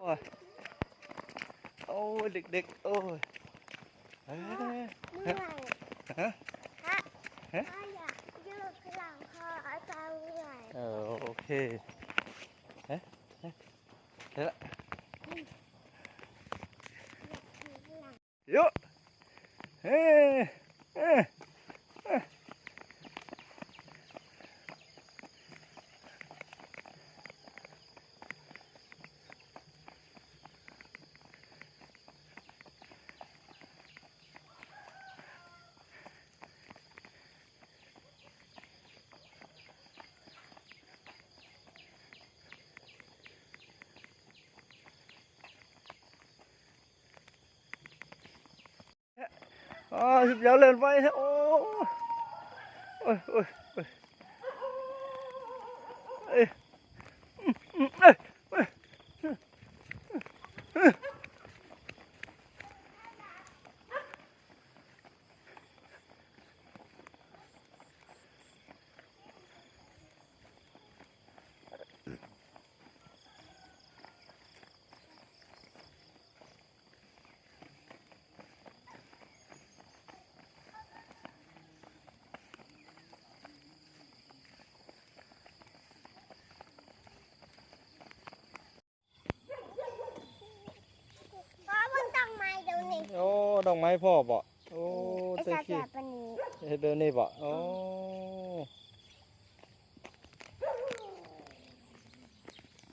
ໂອ້ຍ ເດັກໆ ໂອ້ຍ ເອີ ເມື່ອຍ ຮະ ຮະ ຮະ ພໍ່ຢາກຢືດຫຼັງ ພໍ່ອາຈານເມື່ອຍ ເອີ ໂອເຄ ຮະ ຮະ ເຮັດລະ ຢາກຢືດຫຼັງ ໂຍ ເອີ ເອີ ເອີ. ອ້າ ຮຶບ ຢາວແລ່ນໄວແທ້ ໂອ້ ໂອ້ຍ ໂອ້ຍ ໂອ້ຍ ເອີຍ ອືມ ເອີຍ ເອີຍ. ພໍ່ ເບິ່ງດອກໄມ້ດອກນີ້ ໂອ້ ດອກໄມ້ພໍ່ບໍ? ໂອ້ ເຮັດແບບນີ້ ເຮັດແບບນີ້ບໍ? ໂອ້.